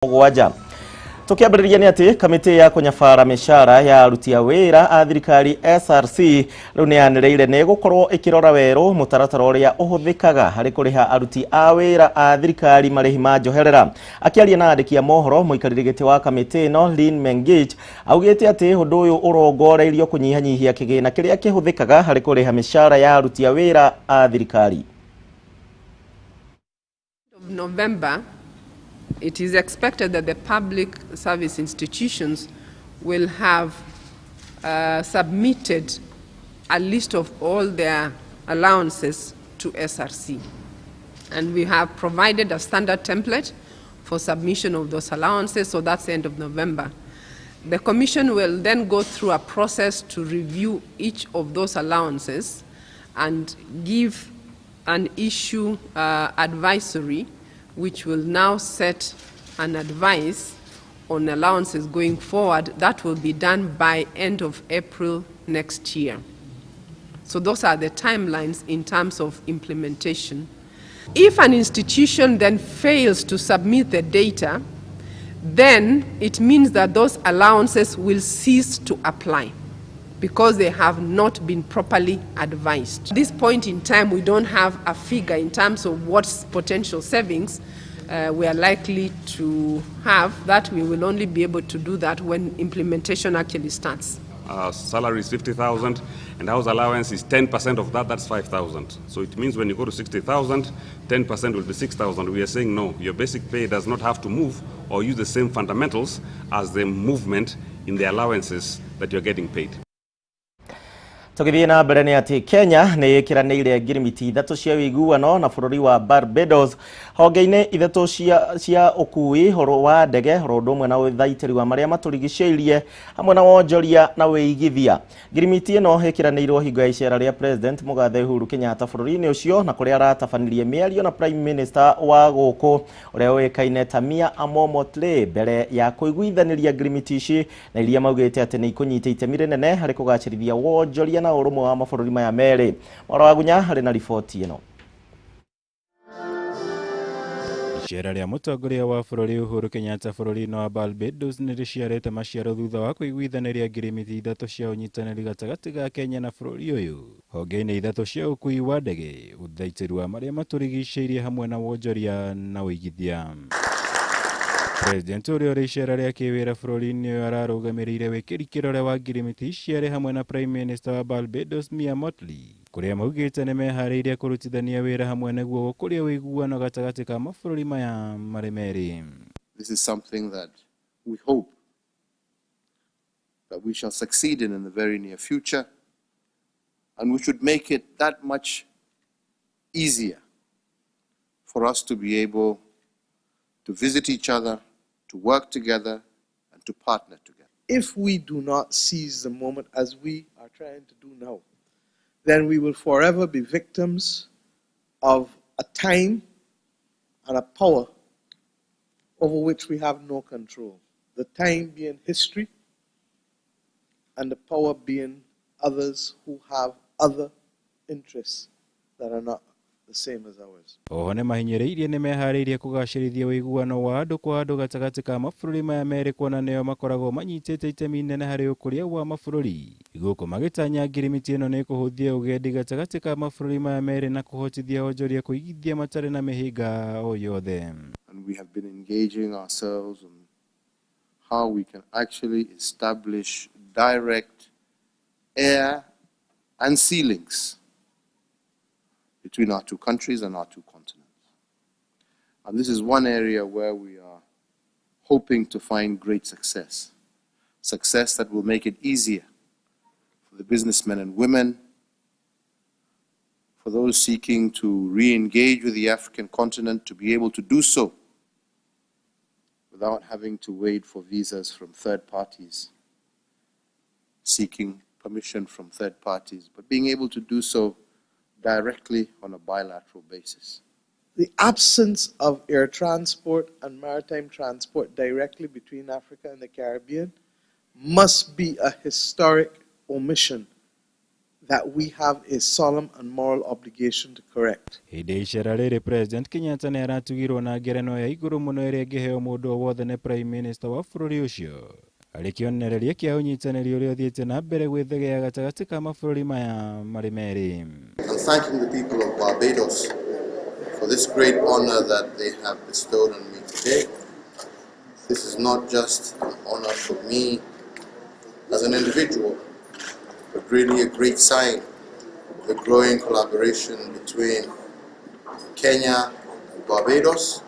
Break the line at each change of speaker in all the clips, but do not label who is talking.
Mũgwanja. Tukiambĩrĩria nĩ atĩ kamĩtĩ ya kũnyabara mĩcara ya aruti a wĩra a thirikari SRC rĩu nĩ yanĩrĩire nĩ ĩgũkorwo ĩkĩrora werũ mũtaratara ũrĩa ũhũthĩkaga harĩ kũrĩha aruti a wĩra a thirikari marĩhi ma njoherera. Akĩaria na andĩki a mohoro, mũikarĩri gĩtĩ wa kamĩtĩ ĩno Lynn Mengich augĩte atĩ ũndũ ũyũ ũrongoreirio kũnyihanyihia kĩgĩna kĩrĩa kĩhũthĩkaga harĩ kũrĩha mĩcara ya aruti a wĩra a thirikari.
November, it is expected that the public service institutions will have submitted a list of all their allowances to SRC. And we have provided a standard template for submission of those allowances, so that's the end of November. The Commission will then go through a process to review each of those allowances and give an issue advisory, which will now set an advice on allowances going forward. That will be done by end of April next year. So those are the timelines in terms of implementation. If an institution then fails to submit the data, then it means that those allowances will cease to apply because they have not been properly advised. At this point in time, we don't have a figure in terms of what potential savings we are likely to have. That we will only be able to do that when implementation actually starts.
Salary is 50,000 and house allowance is 10% of that, that's 5,000. So it means when you go to 60,000, 10% will be 6,000. We are saying no, your basic pay does not have to move or use the same fundamentals as the movement in the allowances that you're getting paid.
Tũgĩthiĩ na mbere nĩ atĩ Kenya nĩ ĩkĩranĩire ngirimiti ithatũ cia ũiguano na bũrũri wa Barbados honge-inĩ ithatũ cia ũkui horo wa ndege oro ũndũ ũmwe na ũthaitĩri wa marĩa matũrigicĩirie hamwe na wonjoria na wĩigithia. Ngirimiti ĩno ĩkĩranĩirwo hingo ya icera rĩa President Mũgathe Uhuru Kenyatta bũrũri-inĩ ũcio na kũrĩa aratabanirie mĩario na Prime Minister wa gũkũ ũrĩa ũĩkaine ta Mia Amor Mottley mbere ya kũiguithanĩria ngirimiti ici na iria maugĩte atĩ nĩ ikũnyita itemi rĩnene harĩ kũgacĩrithia wonjoria na ũrũmwe wa mabũrũri maya merĩ. Mwaro wa Gunya harĩ na riboti ĩno.
Icera rĩa mũtongoria wa bũrũri Uhuru Kenyatta bũrũri-inĩ wa Barbados nĩ rĩciarĩte maciaro thutha wa kũiguithanĩria ngirimiti ithatũ cia ũnyitanĩri gatagatĩ ga Kenya na bũrũri ũyũ honge-inĩ ithatũ cia ũkui wa ndege, ũthaitĩri wa marĩa matũrigicĩirie hamwe na wonjoria na ũigithia. President ũrĩa ũrĩ icera rĩa kĩwĩra bũrũri-inĩ ũyũ ararũgamĩrĩire wĩkĩri kĩrore wa ngirimiti ici arĩ hamwe na Prime Minister wa Barbados Mia Mottley kũrĩa maugĩte nĩ meharĩirie kũrutithania wĩra hamwe nĩguo gũkũria ũiguano gatagatĩ ka mabũrũri maya marĩ merĩ.
This is something that we hope that we shall succeed in the very near future, and we should make it that much easier for us to be able to visit each other, to work together, and to partner together.
If we do not seize the moment as we are trying to do now, then we will forever be victims of a time and a power over which we have no control. The time being history, and the power being others who have other interests that are not the same as ours.
Oho nĩ mahinyĩrĩirie nĩ meharĩirie kũgacĩrithia ũiguano wa andũ kwa andũ gatagatĩ ka mabũrũri maya merĩ kuona nĩo makoragwo manyitĩte itemi inene harĩ ũkũria wa mabũrũri gũkũ magĩtanya ngirimiti ĩno nĩ ĩkũhũthia ũgendi gatagatĩ ka mabũrũri maya merĩ na kũhotithia onjoria kũigithia matarĩ na mĩhĩnga o yothe.
And we have been engaging ourselves on how we can actually establish direct air and sea links between our two countries and our two continents. And this is one area where we are hoping to find great success. Success that will make it easier for the businessmen and women, for those seeking to re-engage with the African continent to be able to do so without having to wait for visas from third parties, seeking permission from third parties, but being able to do so directly on a bilateral basis.
The absence of air transport and maritime transport directly between Africa and the Caribbean must be a historic omission that we have a solemn and moral obligation to correct.
Hĩndĩ ya icera rĩrĩ President Kenyatta nĩ aratugirwo na ngerenwa ya igũrũ mũno ĩrĩa ĩngĩheo mũndũ o wothe nĩ Prime Minister wa bũrũri ũcio arĩ kĩonereria kĩa ũnyitanĩri ũrĩa ũthiĩte na mbere gwĩthegea gatagatĩ ka mabũrũri maya marĩ merĩ.
I'm thanking the people of Barbados for this great honor that they have bestowed on me today. This is not just an honor for me as an individual, but really a great sign of the growing collaboration between Kenya and Barbados.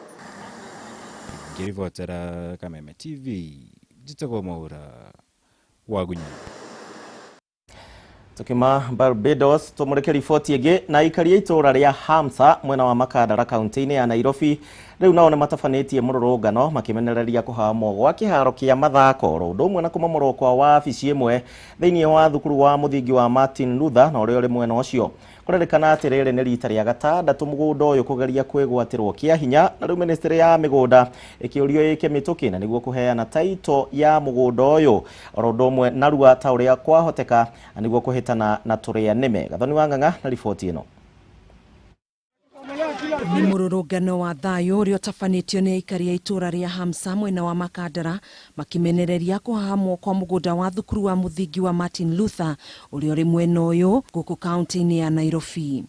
Ngĩribotera Kameme TV, njĩtagwo Mwaura Wagunya.
Tukima Barbados tumurike riboti ĩngĩ na aikari a itũũra rĩa Hamsa mwena wa Makandara kaunti-inĩ ya Nairobi rĩu nao nĩmatabanĩtie mũrũrũngano makĩmenereria kũhamwo gwa kĩharo kĩa mathako oro ũndũ ũmwe na kũmomorwo kwa wabici ĩmwe thĩinĩ wa thukuru wa mũthingi wa Martin Luther na ũrĩa ũrĩ mwena ũcio. Kũrerĩkana atĩ rĩrĩ nĩ rita rĩa gatandatũ mũgũnda ũyũ kũgeria kwĩgwatĩrwo kĩa hinya na rĩu ministry ya mĩgũnda ĩkĩũrio ĩke mĩtũkĩ na nĩguo kũheana taito ya mũgũnda ũyũ oro ũndũ ũmwe narua ta ũrĩa kwahoteka na nĩguo kũhĩtana na tũrĩa nĩme. Gathoni wa Ng'ang'a na riboti ĩno.
Nĩ mũrũrũngano wa thayũ ũrĩa ũtabanĩtio nĩ aikari a itũũra rĩa Hamsa mwena wa Makandara makĩmenereria kũhahamwo kwa mũgũnda wa thukuru wa mũthingi wa Martin Luther ũrĩa ũrĩ mwena ũyũ gũkũ kaunti-inĩ ya Nairobi.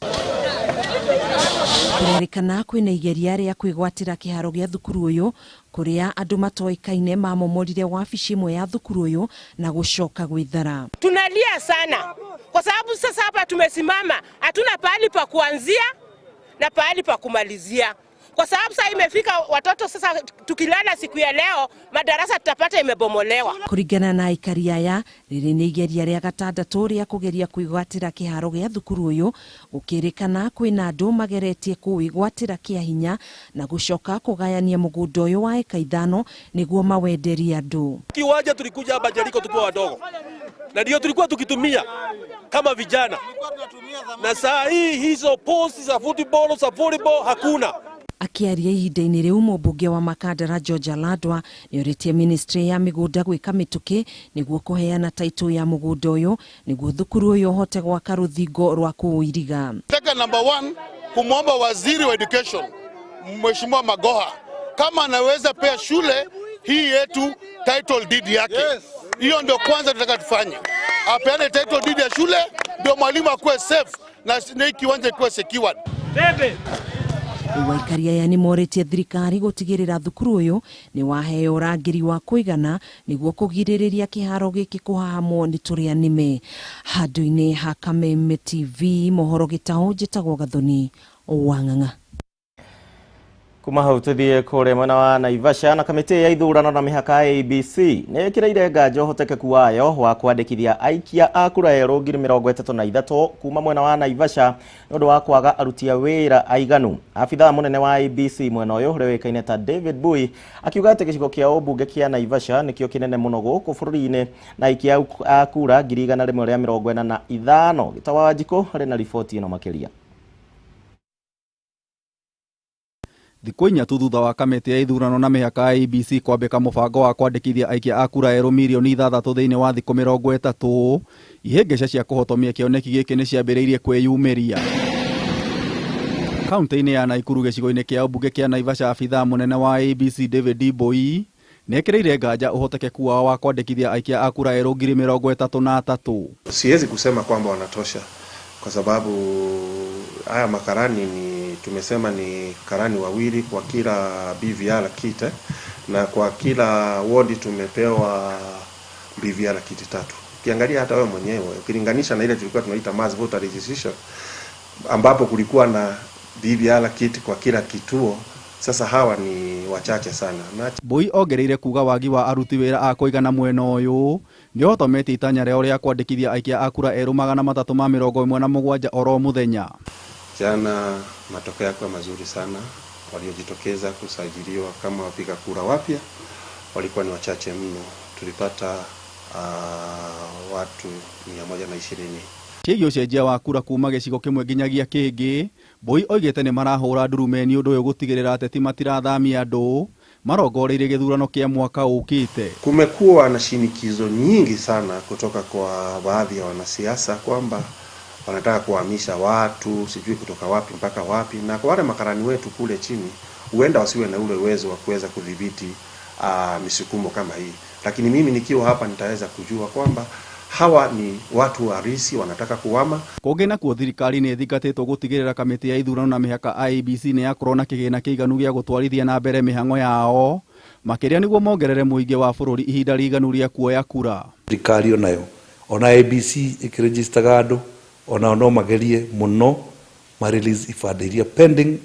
Kũrerĩkana kwĩna igeria rĩa kwĩgwatĩra kĩharo gĩa thukuru ũyũ kũrĩa andũ matoĩkaine mamomorire wabici ĩmwe ya thukuru ũyũ na gũcoka gwĩthara.
Tunalia sana kwa sababu sasa hapa tumesimama, hatuna pahali pa kuanzia na pahali pa kumalizia, kwa sababu sasa imefika watoto sasa tukilala siku ya leo madarasa tutapata imebomolewa.
Kũringana na aikari aya rĩrĩ nĩ igeria rĩa gatandatũ rĩa kũgeria kwĩgwatĩra kĩharo gĩa thukuru ũyũ gũkĩrĩkana kwĩna andũ mageretie kũwĩgwatĩra kĩa hinya na gũcoka kũgayania mũgũnda ũyũ wa eka 5 nĩguo mawenderie andũ.
Kiwanja tulikuja hapa Jericho tukiwa wadogo na ndio tulikuwa tukitumia kama vijana, na saa hii hizo posti za football za volleyball hakuna.
Akĩaria ihinda-inĩ rĩu mũmbunge wa Makandara George Aladwa nĩorĩtie ministry ya mĩgũnda gwĩka mĩtũkĩ nĩguo kũheana taitũ ya mũgũnda ũyũ nĩguo thukuru ũyũ ũhote gwaka rũthingo rwa kũũiriga.
Nataka number 1 kumwomba waziri wa education Mheshimiwa Magoha kama anaweza pea shule hii yetu title deed yake. Hiyo ndio kwanza tunataka tufanye. Apeane title deed ya shule ndio mwalimu akuwe safe na kiwanja ikuwe secured.
Bebe. Aikari aya nĩ morĩtie thirikari gũtigĩrĩra thukuru ũyũ nĩ waheo ũrangĩri wa kũigana nĩguo kũgirĩrĩria kĩharo gĩkĩ kũhahamwo nĩ tũrĩa nĩme. Handũ-inĩ ha Kameme TV mohoro gĩtaũ njĩtagwo Gathoni wa Ng'ang'a.
Kuma hau tũthiĩ kũrĩa mwena wa Naivasha na kamĩtĩ ya ithurano na mĩhaka ABC nĩ ĩkĩrĩire nganja ũhotekeku wayo wa kwandĩkithia aikia a kura erũ 33,000 kuma mwena wa Naivasha nĩ ũndũ wa kwaga aruti a wĩra aiganu. Abithaa mũnene wa ABC mwena ũyũ ũrĩa ũĩkaine ta David Bui akiuga atĩ gĩcigo kĩa ũmbunge kĩa Naivasha nĩkĩo kĩnene mũno gũkũ bũrũri-inĩ na aikia a kura 145. Gĩtawa Wanjikũ arĩ na riboti ĩno makĩria.
Thikũ inya tu thutha wa kamĩtĩ ya ithurano na mĩhaka ya ABC kwambĩka mũbango wa kwandĩkithia aikia a kura erũ mirioni 6 thĩinĩ wa thikũ 30, ihĩngĩca cia kũhotomia kĩoneki gĩkĩ nĩ ciambĩrĩirie kwĩyumĩria. Kaunti-inĩ ya Naikuru gĩcigo-inĩ kĩa ũmbunge kĩa Naivasha, abithaa mũnene wa ABC David Mbui nĩekĩrĩire nganja ũhotekeku wao wa kwandĩkithia aikia a kura erũ 33,000.
Siwezi kusema kwamba wanatosha kwa sababu haya makarani ni tumesema ni karani wawili kwa kila BVR kit, na kwa kila ward tumepewa BVR kit 3. Ukiangalia hata wewe mwenyewe ukilinganisha na ile tulikuwa tunaita mass voter registration ambapo kulikuwa na BVR kit kwa kila kituo, sasa hawa ni wachache sana.
Mbui ongereire kuga wagi wa aruti wĩra a kũigana mwena ũyũ nĩũhotomete itanya rĩao rĩa kwandĩkithia aikia a kura erũ 317 oro mũthenya.
Jana matokeo yako mazuri sana, waliojitokeza kusajiliwa kama wapiga kura wapya walikuwa ni wachache mno. Tulipata watu 120.
Ciĩgiĩ ũcenjia wa kura kuma gĩcigo kĩmwe nginyagia kĩngĩ, Mbui oigĩte nĩ marahũra ndurumeni ũndũ ũyũ gũtigĩrĩra ateti matirathamia andũ marongoreirie gĩthurano kĩa mwaka ũkĩte.
Kumekuwa na shinikizo nyingi sana kutoka kwa baadhi ya wanasiasa kwamba Wanataka kuhamisha watu sijui kutoka wapi mpaka wapi, na kwa wale makarani wetu kule chini huenda wasiwe na ule uwezo wa kuweza kudhibiti misukumo kama hii, lakini mimi nikiwa hapa nitaweza kujua kwamba hawa ni watu harisi wanataka kuhama.
Kũngĩ nakuo thirikari nĩ ĩthingatĩtwo gũtigĩrĩra kamĩtĩ ya ithurano na mĩhaka IEBC nĩ yakorwo na kĩgĩna kĩiganu gĩa gũtwarithia na mbere mĩhang'o yao, makĩria nĩguo mongerere mũingĩ wa bũrũri ihinda rĩiganu rĩa kuoya kura.
Thirikari onayo ona IEBC ĩkĩregistaga andũ onao no magerie mũno ma release ibandĩ iria pending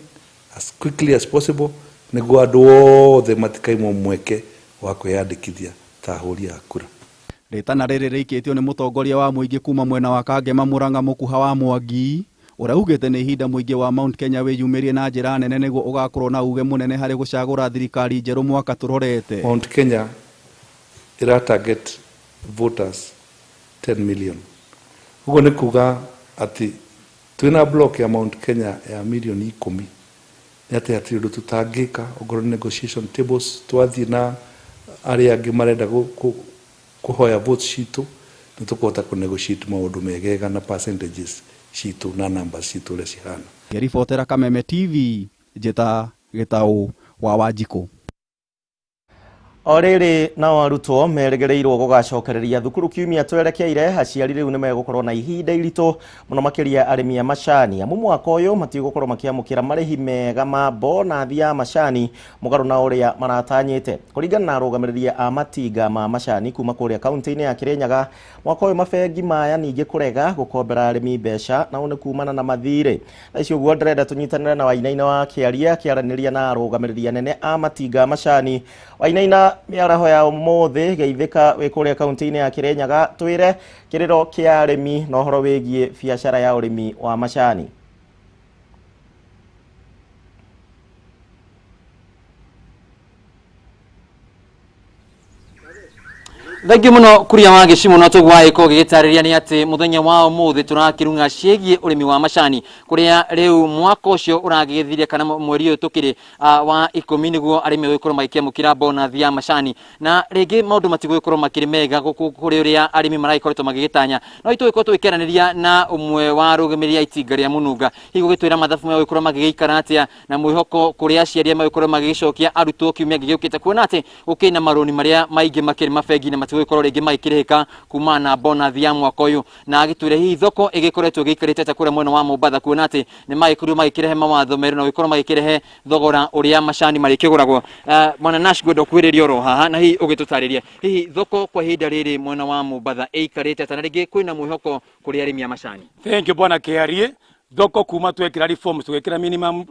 as quickly as possible nĩguo andũ othe matikaimwo mweke wa kwĩyandĩkithia ta ahũri a kura.
Rĩtana rĩrĩ rĩikĩtio nĩ mũtongoria wa mũingĩ kuma mwena wa Kangema Murang'a Mũkuha wa Mwangi, ũrĩa ugĩte nĩ ihinda mũingĩ wa Mount Kenya wĩyumĩrie na njĩra nene nĩguo ũgakorwo na uge mũnene harĩ gũcagũra thirikari njerũ mwaka tũrorete.
Mount Kenya ĩra target voters 10 million. Ũguo nĩ kuga atĩ twĩna block ya Mount Kenya ya mirioni 10 nĩ atĩ hatirĩ ũndũ tũtangĩka ongorwo nĩ negotiation tables twathiĩ na arĩa angĩ marenda kũhoya votes citũ nĩ tũkũhota kũ negotiate maũndũ megega na percentages citũ na numbers citũ ũrĩa cihana.
Ngĩribotera Kameme TV, njĩta Gĩtaũ wa Wanjikũ.
O rĩrĩ nao arutwo merĩgĩrĩirwo gũgacokereria thukuru kiumia twerekeire, aciari rĩu nĩ megũkorwo na ihinda iritũ mũno makĩria arĩmi a macani, amu mwaka ũyũ matigũkorwo makĩamũkĩra marĩhi mega ma bonathi ya macani mũgarũ na ũrĩa maratanyĩte. Kũringana na arũgamĩrĩri a matinga ma macani kuma kũrĩa kaunti-inĩ ya Kĩrĩnyaga, mwaka ũyũ mabengi maya ningĩ kũrega gũkombera arĩmi mbeca na ũũ nĩ kumana na mathirĩ. Thaa ici ũguo ndĩrenda tũnyitanĩre na Wainaina wa Kĩaria akĩaranĩria na arũgamĩrĩri anene a matinga macani. Wainaina, mĩaraho ya ũmũthĩ geithĩka wĩ kũrĩa kaunti-inĩ ya Kĩrĩnyaga, twĩre kĩrĩro kĩa arĩmi na ũhoro wĩgiĩ biacara ya ũrĩmi wa macani.
Thengiũ mũno Kuria wa Gĩcimu, no tũguo wagĩkorwo ũgĩgĩtarĩria nĩ atĩ mũthenya wa ũmũthĩ tũrakĩrung'a ciĩgiĩ ũrĩmi wa macani, kũrĩa rĩu mwaka ũcio ũragĩthirie kana mweri ũyũ tũkĩrĩ wa 10 nĩguo arĩmi gũgĩkorwo magĩkĩamũkĩra bonathi ya macani, na rĩngĩ maũndũ matigũgĩkorwo makĩrĩ mega gũkũ kũrĩ ũrĩa arĩmi maragĩkoretwo magĩgĩtanya. No itũgĩkorwo tũgĩkĩaranĩria na ũmwe wa arũgamĩrĩri a itinga rĩa Mũnunga, hihi gũgĩtwĩra mathabu megũgĩkorwo magĩgĩikara atĩa na mwĩhoko kũrĩ aciari megũkorwo magĩgĩcokia arutwo kiumia gĩgĩũkĩte, kuona atĩ gũkĩrĩ na marũni marĩa maingĩ makĩrĩ mabengi na matigũgĩkorwo rĩngĩ magĩkĩrĩhĩka kumana na bonathi ya mwaka ũyũ, na agĩtwĩre hihi thoko ĩgĩkoretwo ĩgĩikarĩte atĩa kũrĩa mwena wa Mombatha, kuona atĩ nĩ magĩkorirwo magĩkĩrehe mawatho merũ na gũgĩkorwo magĩkĩrehe thogora ũrĩa macani marĩkĩgũragwo. Mwana Nash, ngwenda ũkuhĩrĩrie oro haha na hihi ũgĩtũtarĩrie hihi thoko kwa ihinda rĩrĩ mwena wa Mombatha ĩikarĩte atĩa na rĩngĩ kwĩna mwĩhoko kũrĩ arĩmi a macani.
Thank you bwana Kĩarie. Thoko kuma twekĩra reforms twekĩra minimum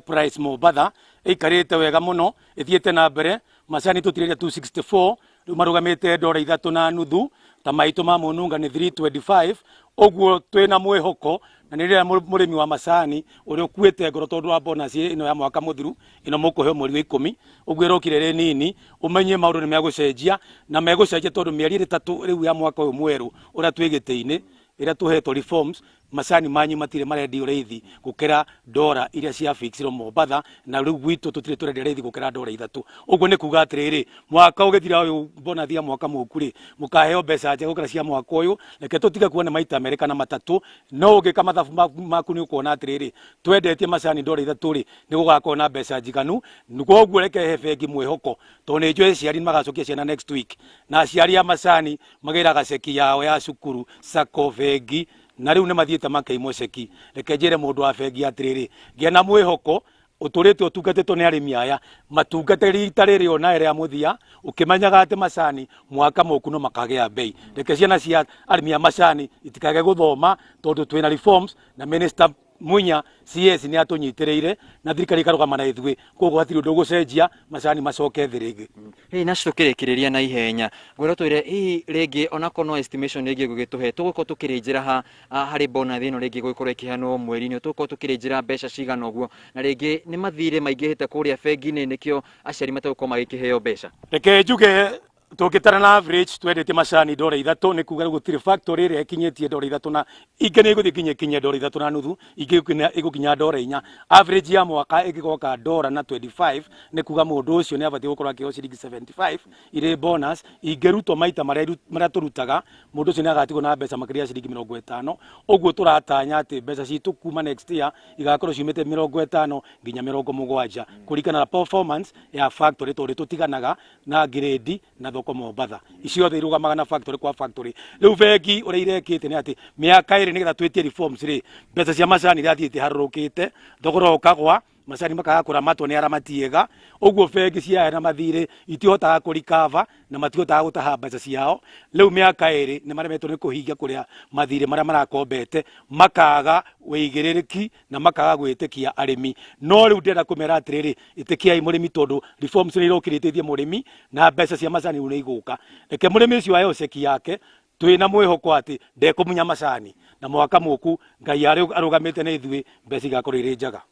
price Mombatha ĩikarĩte wega mũno, ĩthiĩte na mbere. Macani tũtirĩria 264 rĩu marũgamĩte ndora 3.5, ta maitũ ma Mũnunga nĩ 325. Ũguo twĩna mwĩhoko na nĩ rĩrĩa mũrĩmi wa macani ũrĩa ũkuĩte ngoro tondũ wa bonus ĩno ya mwaka mũthiru ĩno mũkũheo mweri wa 10, ũguo ĩrokire ĩrĩ nini, ũmenye maũndũ nĩ megũcenjia na megũcenjia tondũ mĩeri 3 rĩu ya mwaka ũyũ mwerũ ũrĩa twĩ gĩtĩ-inĩ ĩrĩa tũhetwo reforms, macani manyu matirĩ marendio raithi gũkĩra ndora iria cia fixirwo Mombatha, na rĩu gwitũ tũtirĩ tũrendia raithi gũkĩra ndora 3. Ũguo nĩ kuga atĩrĩrĩ, mwaka ũgĩthira ũyũ bonathi ya mwaka mũku rĩ, mũkaheo mbeca njega gũkĩra cia mwaka ũyũ. Reke tũtige kuona maita merĩ kana matatũ, no ũngĩka mathabu maku nĩ ũkuona atĩrĩrĩ, twendetie macani ndora 3 rĩ, nĩ gũgakorwo na mbeca njiganu. Koguo reke he bengi mwĩhoko, tondũ nĩ njũĩ aciari nĩ magacokia ciana next week, na aciari a macani magĩraga ceki yao ya cukuru sacco bengi, na rĩu nĩ mathiĩte makaimwo ceki. Reke njĩre mũndũ wa bengi atĩrĩrĩ, gĩa na mwĩhoko, ũtũrĩte ũtungatĩtwo nĩ arĩmi aya, matungate rita rĩrĩ ona rĩa mũthia, ũkĩmenyaga atĩ macani mwaka mũku no makagĩa bei. Reke ciana cia arĩmi a macani itikage gũthoma, tondũ twĩna reforms na Minister Munya CS nĩ atũnyitĩrĩire na thirikari ĩkarũgama na ithuĩ, koguo hatirĩ ũndũ ũgũcenjia, macani macoke thĩ rĩngĩ.
Hihi na tũkĩrĩkĩrĩria na ihenya, ngwĩra twĩre hihi rĩngĩ onakorwo no estimation rĩngĩ gũgĩtũhe, tũgũkorwo tũkĩrĩnjĩra ha harĩ bonathi ĩno rĩngĩ gũgĩkorwo ĩkĩheanwo mweri-inĩ, tũgũkorwo tũkĩrĩnjĩra mbeca cigana ũguo, na rĩngĩ nĩ mathirĩ maingĩhĩte kũrĩa bengi-inĩ nĩkĩo aciari mategũkorwo magĩkĩheo mbeca.
Reke njuge Tũngĩtara na average twendetie macani $3 nĩ kuga gũtirĩ factory ĩrĩa ĩkinyĩtie $3 na ingĩ nĩ ĩgũthiĩ nginya ĩkinye $3.50, ingĩ ĩgũkinya $4. Average ya mwaka ĩngĩgoka $25 nĩ kuga mũndũ ũcio nĩ abatiĩ gũkorwo akĩheo ciringi 75 irĩ bonus. Ingĩrutwo maita marĩa tũrutaga, mũndũ ũcio nĩ agatigwo na mbeca makĩria ya ciringi 50. Ũguo tũratanya atĩ mbeca citũ kuma next year igakorwo ciumĩte 50 nginya 70 kũringana na performance ya factory, tondũ tũtiganaga na grade na thoko Mombatha iciothe irugamaga na factory kwa factory. Rĩu bengi ũrĩa irekĩte nĩ atĩ mĩaka ĩrĩ nĩgetha twĩtie reforms rĩ, mbeca cia macani irathiĩte harũrũkĩte, thogora ũkagwa, macani makaga kũramatwo nĩ aramatiega. Ũguo bengi ciaya na mathirĩ itihotaga kũrikava na matihotaga gũtaha mbeca ciao. Rĩu mĩaka ĩrĩ nĩ maremetwo nĩ kũhingia kũrĩa mathirĩ marĩa marakombete, makaga wĩigĩrĩrĩki na makaga gwĩtĩkia arĩmi. No rĩu ndĩrenda kũmera atĩrĩrĩ, ĩtĩkiai mũrĩmi tondũ reforms nĩ irokire iteithie mũrĩmi na mbeca cia macani rĩu nĩ igũka. Reke mũrĩmi ũcio aheo ceki yake, twĩna mwĩhoko atĩ ndekũmunya macani, na mwaka mũku Ngai arũgamĩte na ithuĩ, mbeca igakorwo irĩ njega.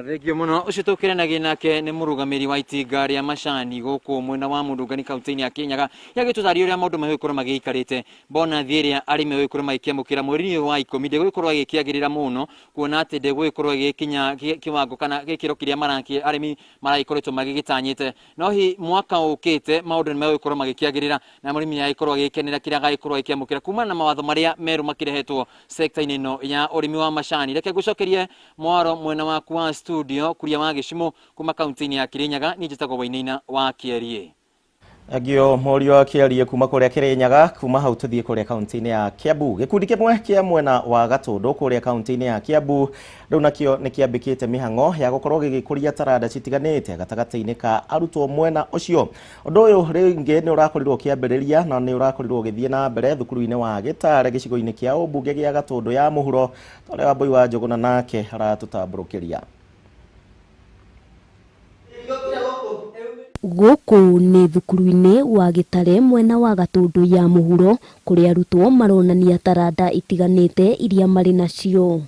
Thengio muno. Ucio tukiranagia nake nĩ mũrũgamĩri wa itinga rĩa macani gũkũ mwena wa Mũndũngani kaunti-inĩ ya Kirinyaga, yagĩtũtaria ũrĩa maũndũ megũkorwo magĩikarĩte. Bonathi ĩrĩa arĩmi megũkorwo magĩkĩamũkĩra mweri-inĩ ũyũ wa 10 ndĩgũgĩkorwo ĩgĩkĩagĩrĩra mũno, kuona atĩ ndĩgũgĩkorwo ĩgĩkinya kĩwango kana gĩkĩro kĩrĩa arĩmi maragĩkoretwo magĩgĩtanyĩte. No hihi mwaka ũkĩte maũndũ nĩ megũgĩkorwo magĩkĩagĩrĩra na mũrĩmi nĩ agĩkorwo agĩkenera kĩrĩa agagĩkorwo agĩkĩamũkĩra kumana na mawatho marĩa merũ makĩrehetwo sekta-inĩ ĩno ya ũrĩmi wa macani. Reke ngũcokerie mwaro mwena waku wa studio kuria wa Gĩcimũ kuma kaunti-inĩ ya Kirinyaga. Niĩ njĩtagwo Wainaina wa Kĩarie.
Agio Mũriũ wa Kĩarie kuma kũrĩa Kirinyaga. Kuma hau tũthiĩ kũrĩa kaunti-inĩ ya Kiambu. Gĩkundi kĩmwe kĩa mwena wa Gatũndũ kũrĩa kaunti-inĩ ya Kiambu rĩu nakĩo nĩ kĩambĩkĩte mĩhang'o ya gũkorwo gĩgĩkũria taranda citiganĩte gatagatĩ-inĩ ka arutwo mwena ũcio. Ũndũ ũyũ rĩngĩ nĩ ũrakorirwo ũkĩambĩrĩria na nĩ ũrakorirwo ũgĩthiĩ na mbere thukuru-inĩ wa Gĩtare gĩcigo-inĩ kĩa ũmbunge gĩa Gatũndũ ya mũhuro, ũrĩa Wambui wa Njũgũna nake aratũtambũrũkĩria.
Gũkũ nĩ thukuru-inĩ wa Gĩtare mwena wa Gatũndũ ya mũhuro, kũrĩa arutwo maronania taranda itiganĩte iria marĩ nacio.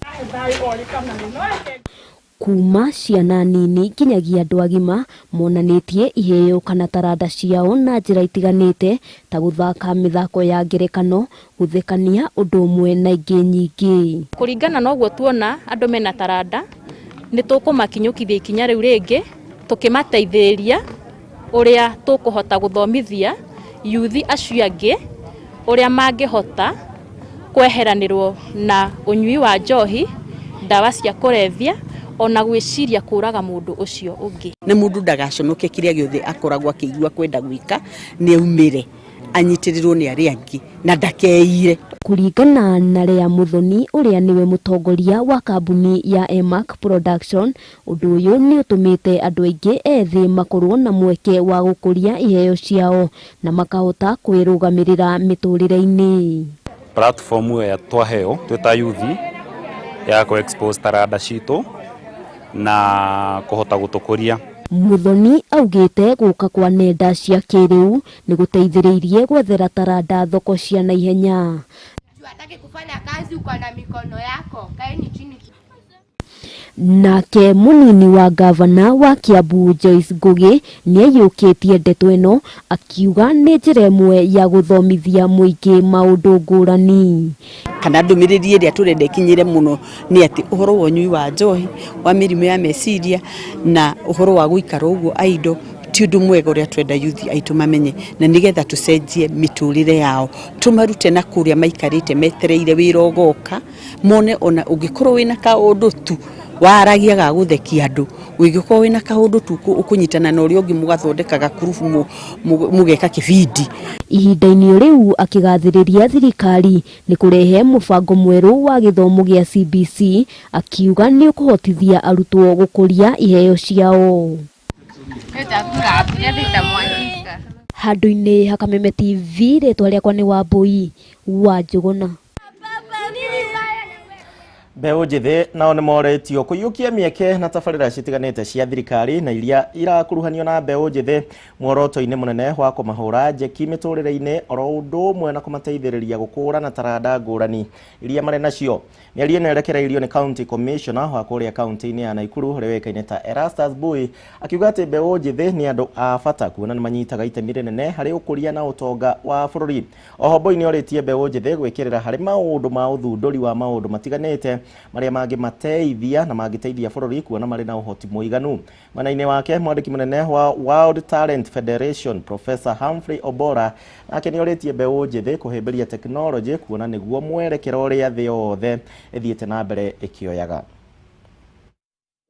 Kuma ciana nini nginyagia andũ agima monanĩtie iheo kana taranda ciao na njĩra itiganĩte ta gũthaka mĩthako ya ngerekano, gũthekania ũndũ ũmwe na ingĩ nyingĩ.
Kũringana na ũguo tuona andũ mena taranda, nĩ tũkũmakinyũkithia ikinya rĩu rĩngĩ tũkĩmateithĩrĩria ũrĩa tũkũhota gũthomithia yuthi acio angĩ ũrĩa mangĩhota kweheranĩrwo na ũnyui wa njohi, ndawa cia kũrebia, ona gwĩciria kũraga mũndũ ũcio ũngĩ.
Na mũndũ ndagaconoke kĩrĩa gĩothe akoragwo akĩigua kwenda gwĩka, nĩ aumĩre anyitĩrĩrwo nĩ arĩa angĩ na ndakeire.
Kũringana na Lea Muthoni ũrĩa nĩwe mũtongoria wa kambuni ya Emac Production, ũndũ ũyũ nĩ ũtũmĩte andũ aingĩ ethĩ makorwo na mweke wa gũkũria iheo ciao na makahota kwĩrũgamĩrĩra mĩtũrĩre-inĩ.
Platform ĩyo ya twaheo twĩ ta yuthi ya kũ expose taranda citũ na kũhota gũtũkũria.
Muthoni augĩte gũka kwa nenda cia kĩrĩu nĩ gũteithĩrĩirie gwethera taranda thoko cia naihenya. Nake munini wa gavana wa Kiambu Joyce Ngugi nĩaiyũkĩtie ndeto ĩno akiuga nĩ njĩra ĩmwe ya gũthomithia mũingĩ maũndũ ngũrani.
Kana ndũmĩrĩri ĩrĩa tũrenda ĩkinyĩre mũno nĩ atĩ ũhoro wa ũnyui wa njohi, wa mĩrimũ ya meciria na ũhoro wa gũikara ũguo aindo ti ũndũ mwega ũrĩa twenda yuthi aitũ mamenye, na nĩgetha tũcenjie mĩtũrĩre yao, tũmarute na kũrĩa maikarĩte metereire wĩra ũgoka, mone ona ũngĩkorwo wĩna kaũndũ tu waragia ga gũthekia andũ, ũngĩkorwo wĩna kaũndũ tu ũkũnyitana na ũrĩa ũngĩ mũgathondeka gakurubu mũgeka kĩbindi.
Ihinda-inĩ rĩu akĩgathĩrĩria thirikari nĩ kũrehe mũbango mwerũ wa gĩthomo gĩa CBC, akiuga nĩ ũkũhotithia arutwo gũkũria iheo ciao. Handũ-inĩ ha Kameme TV, rĩtwa rĩakwa nĩ Wambui wa Njũgũna.
Mbeũ njĩthĩ nao nĩ morĩtio kũiyũkia mĩeke na tabarĩra citiganĩte cia thirikari na iria irakuruhanio na mbeũ njĩthĩ muoroto-inĩ mũnene wa kũmahũra njeki mĩtũrĩre-inĩ oro ũndũ ũmwe na kũmateithĩrĩria gũkũũrana taranda ngũrani iria marĩ nacio. Mĩario ĩno ĩrekereirio nĩ County Commissioner wa kũrĩa kaunti-inĩ ya Nakuru ũrĩa ũĩkaine ta Erastus Mbui, akiuga atĩ mbeũ njĩthĩ nĩ andũ a bata kuona nĩ manyitaga itemi rĩnene harĩ ũkũria na ũtonga wa bũrũri. Oho Mbui nĩ orĩtie mbeũ njĩthĩ gwĩkĩrĩra harĩ maũndũ ma ũthundũri wa maũndũ matiganĩte marĩa mangĩmateithia na mangĩteithia bũrũri kuona marĩ na ũhoti mũiganu. Mwena-inĩ wake, mwandĩki mũnene wa World Talent Federation Professor Humphrey Obora nake nĩ orĩtie mbeũ njĩthĩ kũhĩmbĩria tekinoronjĩ kuona nĩguo mwerekero ũrĩa thĩ yothe ĩthiĩte na mbere ĩkĩoyaga.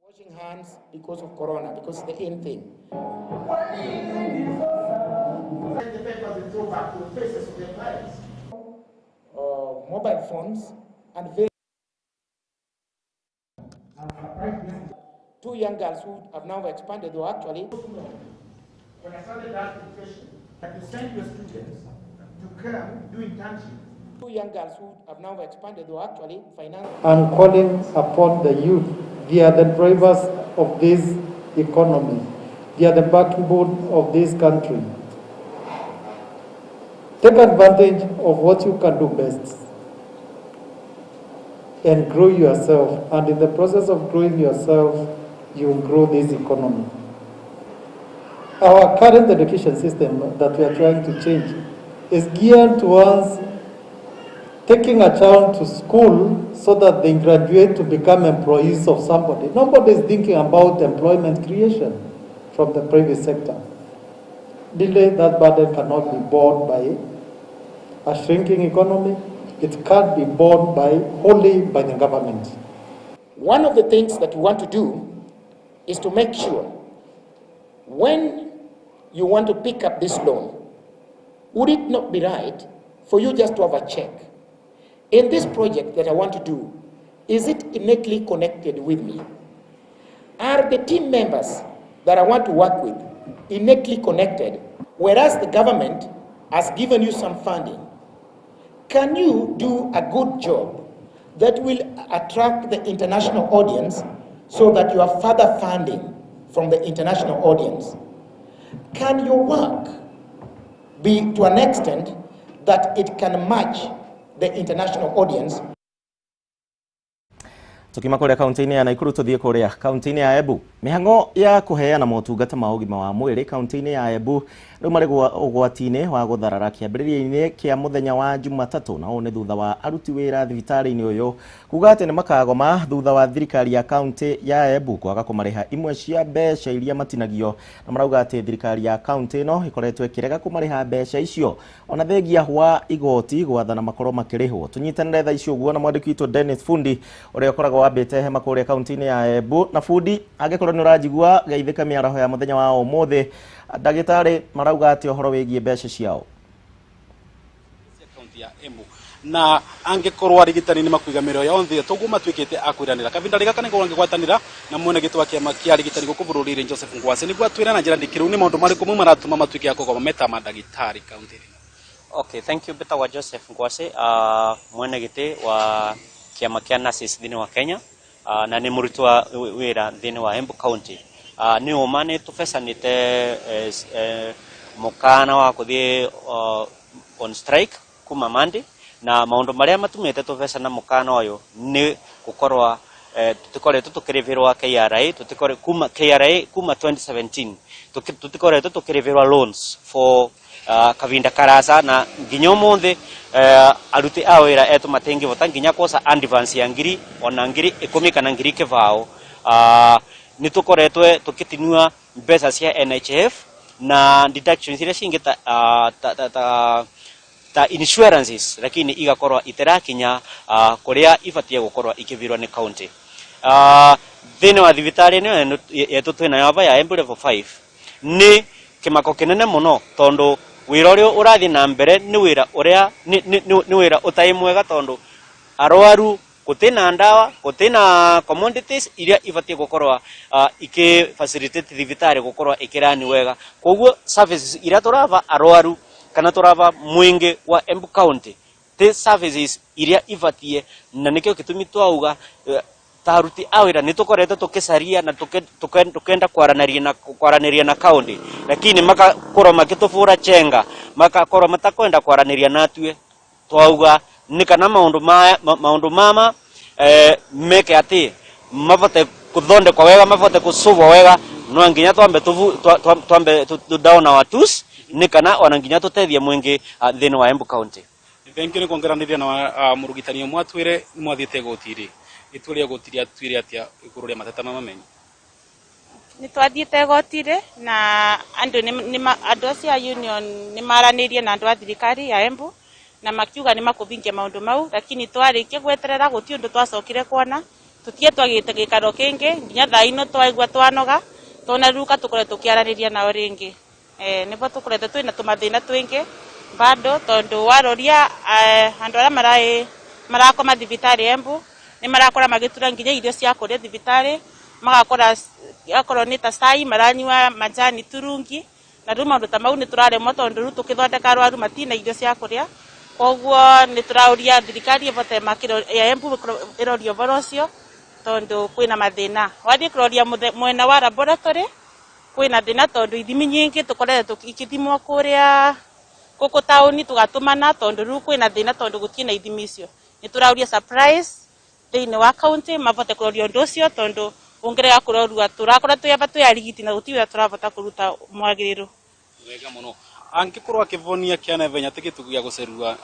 Washing hands because of corona, because it's the in thing.
The papers and throw back to the faces of their parents.
Mobile phones and very two young girls who have now expanded, though actually.
When I started asking question, that you send your students to come do internship.
Two young girls who have now expanded, though actually finance.
I'm calling upon the youth. They are the drivers of this economy. They are the backbone of this country. Take advantage of what you can do best and grow yourself. And in the process of growing yourself, you will grow this economy. Our current education system that we are trying to change is geared towards taking a child to school so that they graduate to become employees of somebody. Nobody is thinking about employment creation from the private sector. Really, that burden cannot be borne by a shrinking economy. It can't be borne by wholly by the government.
One of the things that we want to do is to make sure when you want to pick up this loan, would it not be right for you just to have a check? In this project that I want to do, is it innately connected with me? Are the team members that I want to work with innately connected? Whereas the government has given you some funding, can you do a good job that will attract the international audience so that you have further funding from the international audience? Can your work be to an extent that it can match the international audience?
Tukiuma kuria kaunti-inĩ ya Nakuru tuthiĩ kuria kaunti-inĩ ya Embu. Mĩhang'o ya kũheana motungata ma ũgima wa mwĩrĩ kaunti-inĩ ya Embu rĩu marĩ ũgwati-inĩ wa gũtharara kĩambĩrĩria-inĩ kĩa mũthenya wa Jumatatũ, na ũũ nĩ thutha wa aruti wĩra thibitarĩ-inĩ ũyũ kuga atĩ nĩ makagoma thutha wa thirikari ya kaunti ya Embu kwaga kũmarĩha imwe cia mbeca iria matinagio, na marauga atĩ thirikari ya kaunti ĩno ĩkoretwo ĩkĩrega kũmarĩha mbeca icio ona thengia wa igoti gwathana makorwo makĩrĩhwo. Tũnyitanĩre thaa ici ũguo na mwandĩki witũ Dennis Fundi ũrĩa ũkoragwo wambĩte hema kũrĩa kaunti-inĩ ya Embu. Na Fundi, angĩkorwo nĩ ũranjigua, geithĩka mĩaraho ya mũthenya wa ũmũthĩ. Ndagĩtarĩ marauga atĩ ũhoro wĩgiĩ mbeca ciao
kaunti ya Embu, na angĩkorwo arigitani nĩ makuiga mĩrĩo yao nthĩ toguo matuĩkĩte a kwĩranĩra kavinda gaka nĩguo angĩgwatanĩra na mwene gĩtĩ wa kĩama kĩa arigitani gũkũ bũrũri-inĩ Joseph Ngwasi nĩguo atwĩre na njĩra ndikĩru nĩ maũndũ marĩkũ mau maratũma matuĩke a kũgoma meta mandagĩtarĩ kaunti-inĩ.
Okay, thank you. Mbĩtagwo Joseph Ngwasi, mwene gĩtĩ wa kĩama kĩa nurses thĩinĩ wa Kenya, na nĩ mũruti wa wĩra thĩinĩ wa Embu County. Nĩ ũma nĩ tũbecanĩte mũkana wa kũthiĩ on strike kuma Monday, na maũndũ marĩa matumĩte tũbecana mũkana ũyũ nĩ gũkorwo tũtikoretwo tũkĩrĩbĩrwo KRA, tũtikore kuma KRA kuma 2017 tũtikoretwo tũkĩrĩbĩrwo loans for kavinda karasa, na nginya ũmũthĩ aruti a wĩra etũ matingĩhota nginya kwoca advance ya ngiri ona 10,000 kana 20,000. Nĩ tũkoretwo tũkĩtinua mbeca cia NHIF na deductions iria cingĩ ta insurances, lakini igakorwo itirakinya kuria ibatie gukorwo ikibirwo ni county. Thĩinĩ wa thibitarĩ ĩno yetu twĩnayo ava ya Embu level 5 nĩ kĩmako kĩnene mũno, tondũ wĩra ũrĩa ũrathiĩ na mbere nĩ wĩra ũrĩa nĩ wĩra ũtarĩ mwega, tondũ arwaru gũtirĩ ndawa, gũtirĩ commodities iria ibatie gũkorwo iki facilitate thibitarĩ gũkorwo ĩkĩrani wega. Koguo services iria tũrava arwaru kana tũrava mwingi wa Embu County Ti services iria ibatie na nikio gitumi twauga ta aruti a wira ni tukoretwo tukicaria na tukenda kwaraniria na county, lakini makakorwo makitubura chenga, makakorwo matakwenda kwaraniria natue. Twauga ni kana maundu mama meke ati mavote kuthondekwa wega, mavote kusuvwa wega, no nginya twambe twambe tu down our tools ni kana ona nginya tutethie mwingi thini wa Embu County.
Thengiũ nĩ kuongeranĩria na mũrugitani ũmwe atwĩre nĩ mwathiĩte igoti-rĩ, itua rĩa igoti rĩatuire atĩa igũrũ rĩa mateta maya menyu?
Nĩ twathiĩte igoti-rĩ na andũ acio a union nĩ maranĩirie na andũ a thirikari ya Embu na makiuga nĩ makũvingia maũndũ mau, lakini twarĩkia gweterera gũtirĩ ũndũ twacokire kuona, tũtige twagĩte gĩikaro kĩngĩ nginya thaa ino twaigua twanoga, tona rĩu tũkoretwo tũkĩaranĩria nao rĩngĩ. Nĩbo tũkoretwo twĩna tũmathĩna twĩngĩ bado tondu waroria andu aria marakoma thibitari Embu ni marakora magitura nginya irio cia kuria thibitari, magakora akorwo ni ta cai maranyua majani turungi, na riu maundu ta mau ni turaremwo tondu riu tukithondeka arwaru matina irio cia kuria. Koguo ni turauria thirikari ivote makiro ya Embu iroria ũhoro ũcio tondu kwina mathina. Wathie kuroria mwena wa laboratory kwina thina tondu ithimi nyingi tukoretwo ikithimwo kuria guku tauni tugatumana tondu riu kwina thina tondu gutina ithimi icio. Ni turauria surprise thiini wa county mavote kuroria undu ucio tondu ungirega kurorua turakora twiyaba twiyarigiti na gutiwira turavota kuruta mwagiriru
wega muno. Angikorwo akivonia kia naihenya ti gitugu gia gucerua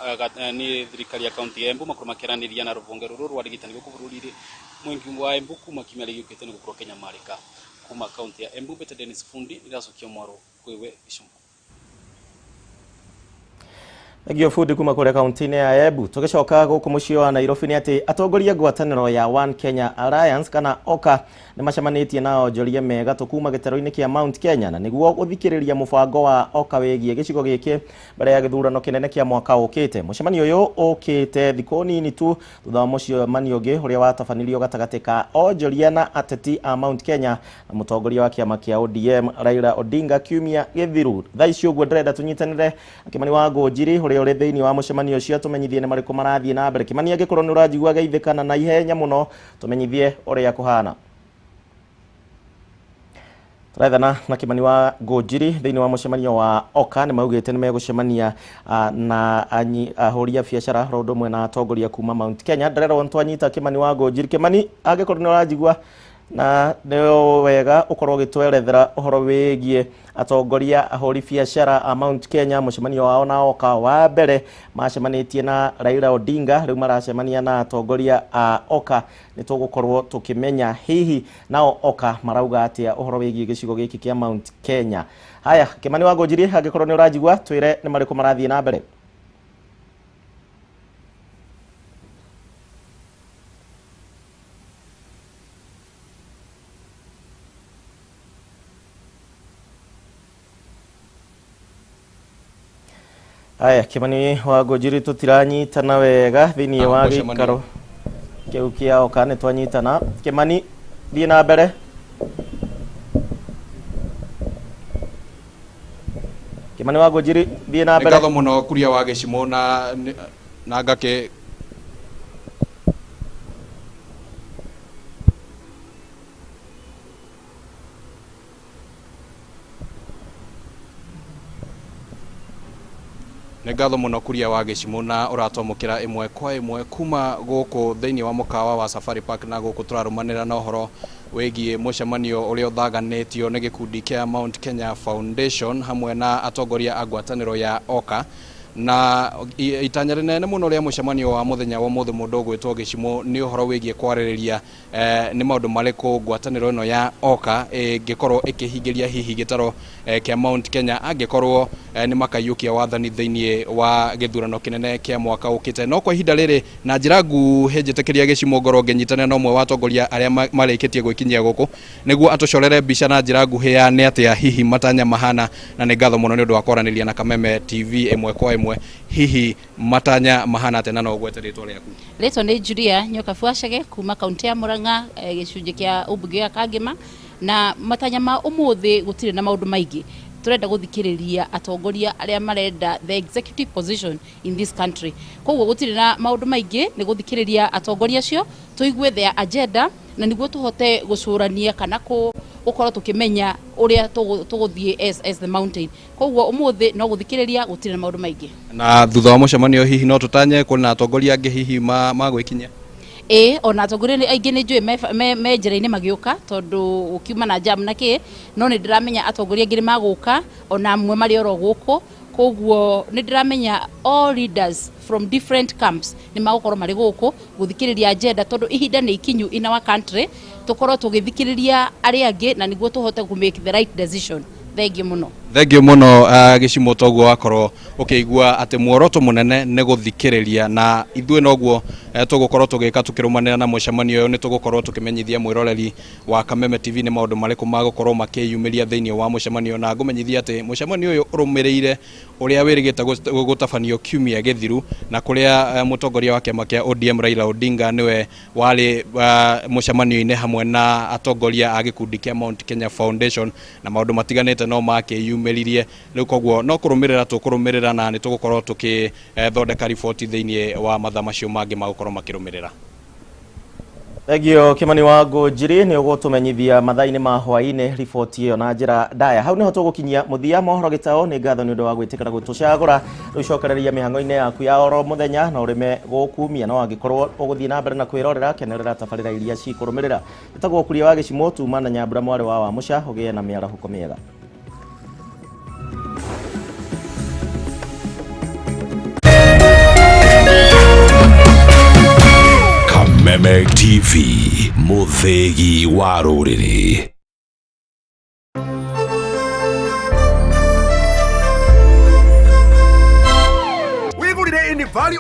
ni thirikari ya county ya Embu makorwo makiraniria na ruvonge ruru rwa rigitani guku bururi-ini mwingi wa Embu kuma kiumia giukite ni gukorwo kinyamarika kuma county ya Embu. Bete Dennis Fundi ndiracokia mwaro kwiwe Icumu.
Thengio Fundi kuma kuria kaunti-inĩ ya Embu. Tugicoka guku muciĩ wa Nairobi ni ati atongoria ngwatanĩro ya One Kenya Alliance kana OKA nĩ macemanĩtie na onjoria mega kuma gĩtarũ-inĩ kĩa Mount Kenya na nĩguo gũthikĩrĩria mũbango wa OKA wĩgiĩ gĩcigo gĩkĩ mbere ya gĩthurano kĩnene kĩa mwaka ũkĩte. Mũcemanio ũyũ ũkĩte thikũ nini tu thutha wa mũcemanio ũngĩ ũrĩa watabanirio gatagatĩ ka onjoria na ateti a Mount Kenya na mũtongoria wa kĩama kĩa ODM Raila Odinga kiumia gĩthiru. Thaa ici ũguo ndĩrenda tũnyitanĩre Kĩmani wa Ngũnjiri ũrĩa ũrĩ thĩinĩ wa mũcemanio ũcio tũmenyithie nĩ marĩkũ marathiĩ na mbere. Kĩmani, angĩkorwo nĩ ũranjigua geithĩkana na ihenya mũno tũmenyithie ũrĩa kũhana. Tũrethana na Kĩmani wa Ngũnjiri thĩinĩ wa mũcemanio wa OKA nĩ maugĩte nĩ megũcemania na ahũri a biacara ro ũndũ ũmwe na atongoria kuma Mount Kenya. Ndĩrerwo nĩtwanyita Kĩmani wa Ngũnjiri. Kĩmani, angĩkorwo nĩ ũranjigua na nĩ wega ũkorwo ũgĩtwerethera ũhoro wĩgiĩ atongoria ahũri biacara a Mount Kenya mũcemanio wao na OKA wa mbere macemanĩtie na Raila Odinga, rĩu maracemania na atongoria a OKA. Nĩ tũgũkorwo tũkĩmenya hihi nao OKA marauga atĩa ũhoro wĩgiĩ gĩcigo gĩkĩ kĩa Mount Kenya. Haya, Kĩmani wa Ngũnjiri, angĩkorwo nĩ ũranjigua twĩre nĩ marĩkũ marathiĩ na mbere. Aya, Kĩmani wa Ngũnjiri tũtiranyitana wega thĩinĩ wa gĩikaro kĩu kĩa OKA, nĩ twanyitana. Kĩmani, thiĩ na mbere. Kĩmani wa Ngũnjiri, thiĩ na mbere.
Nĩ ngatho mũno Kuria wa Gĩcimo na ngake nĩ ngatho mũno Kuria wa Gĩcimo na ũratwamũkĩra ĩmwe kwa ĩmwe kuma gũkũ thĩinĩ wa mũkawa wa Safari Park na gũkũ tũrarũmanĩra na ũhoro wĩgiĩ mũcemanio ũrĩa ũthaganĩtio nĩ gĩkundi kĩa Mount Kenya Foundation hamwe na atongoria a ngwatanĩro ya OKA. Na itanya rĩnene mũno rĩa mũcemanio wa mũthenya wa ũmũthĩ mũndũ ũgwĩtwo Gĩcimo nĩ ũhoro wĩgiĩ kwarĩrĩria nĩ maũndũ marĩkũ ngwatanĩro ĩno ya OKA ĩngĩkorwo ĩkĩhingĩria hihi gĩtaro kĩa Mount Kenya angĩkorwo nĩ makaiyũkia wathani thĩinĩ wa gĩthurano kĩnene kĩa mwaka ũkĩte. No kwa ihinda rĩrĩ na njĩra nguhĩ njĩtĩkĩria Gĩcimo ngorwo ngĩnyitanĩra na ũmwe wa atongoria arĩa marĩkĩtie gwĩkinyia gũkũ nĩguo atũcorere mbica na njĩra nguhĩ ya nĩ atĩa hihi matanya mahana, na nĩ ngatho mũno nĩ ũndũ wa kwaranĩria na Kameme TV ĩmwe kwa ĩmwe. Hihi matanya mahana atĩa na no ũgwete rĩtwa rĩaku?
Rĩtwa nĩ Julia Nyokabu Wacege kuma kaunti ya Murang'a, gĩcunjĩ kĩa ũmbunge ya Kangema, na matanya ma ũmũthĩ gũtirĩ na maũndũ maingĩ. Turenda guthikiriria atongoria aria marenda the executive position in this country. Koguo gutiri na maundu maingi, ni guthikiriria atongoria acio tuigue their agenda na niguo tuhote gucurania kana ku gukorwo tukimenya uria tuguthie as the mountain. Koguo umuthi no guthikiriria, gutiri na maundu maingi.
Na thutha wa mucemanio hihi no tutanye kuona atongoria angi hihi magwikinyia?
Ĩĩ, ona atongoria aingĩ nĩ njũĩ me njĩra-inĩ magĩũka, tondũ ũkiuma na jam na kĩ, no nĩ ndĩramenya atongoria angĩ nĩ magũka, ona amwe marĩ oro gũkũ. Koguo nĩ ndĩramenya all leaders from different camps nĩ magũkorwo marĩ gũkũ gũthikĩrĩria agenda, tondũ ihinda nĩ ikinyu in our country tũkorwo tũgĩthikĩrĩria arĩa angĩ na nĩguo tũhote kũ make the right decision. Thengiũ mũno.
Thengiũ mũno. Gĩcimo toguo wakorwo ũkĩigua atĩ muoroto mũnene nĩ gũthikĩrĩria, na ithuĩ noguo tũgũkorwo tũgĩka tũkĩrũmanĩra na mũcemanio ũyũ. Nĩ tũgũkorwo tũkĩmenyithia mwĩroreri wa Kameme TV nĩ maũndũ marĩkũ magũkorwo makĩyumĩria thĩinĩ wa mũcemanio, na ngũmenyithia atĩ mũcemanio ũyũ ũrũmĩrĩire ũrĩa wĩrĩgĩte gũtabanio kiumia gĩthiru, na kũrĩa mũtongoria wa kĩama kĩa ODM Raila Odinga nĩwe warĩ mũcemanio-inĩ hamwe na atongoria a gĩkundi kĩa Mount Kenya Foundation, na maũndũ matiganĩte no makĩyumĩririe. Rĩu koguo no kũrũmĩrĩra tũkũrũmĩrĩra, na nĩ tũgũkorwo tũkĩthondeka riboti thĩinĩ wa mathaa macio mangĩ magũkorwo makĩrũmĩrĩra.
Thengio Kimani wa Ngũnjiri, nĩ ũgũtũmenyithia mathaa-inĩ ma hwaĩ-inĩ riboti ĩyo na njĩra ndaya. Hau nĩho tũgũkinyia mũthia mohoro gĩtao. Nĩ ngatho nĩ ũndũ wa gwĩtĩkĩra gũtũcagũra. Rĩu cokereria mĩhang'o-inĩ yaku ya oro mũthenya na ũrĩme gũkumia, no angĩkorwo ũgũthiĩ na mbere na kwĩrorera, kenerera tabarĩra iria cikũrũmĩrĩra. Ĩtagwo Kuria wa Gĩcimo, tuma na Nyambura mwarĩ wa Wamũca. Ũgĩe na mĩarahũko mĩega.
Kameme TV, mũthĩgi wa rũrĩrĩ.
Wigurire in value.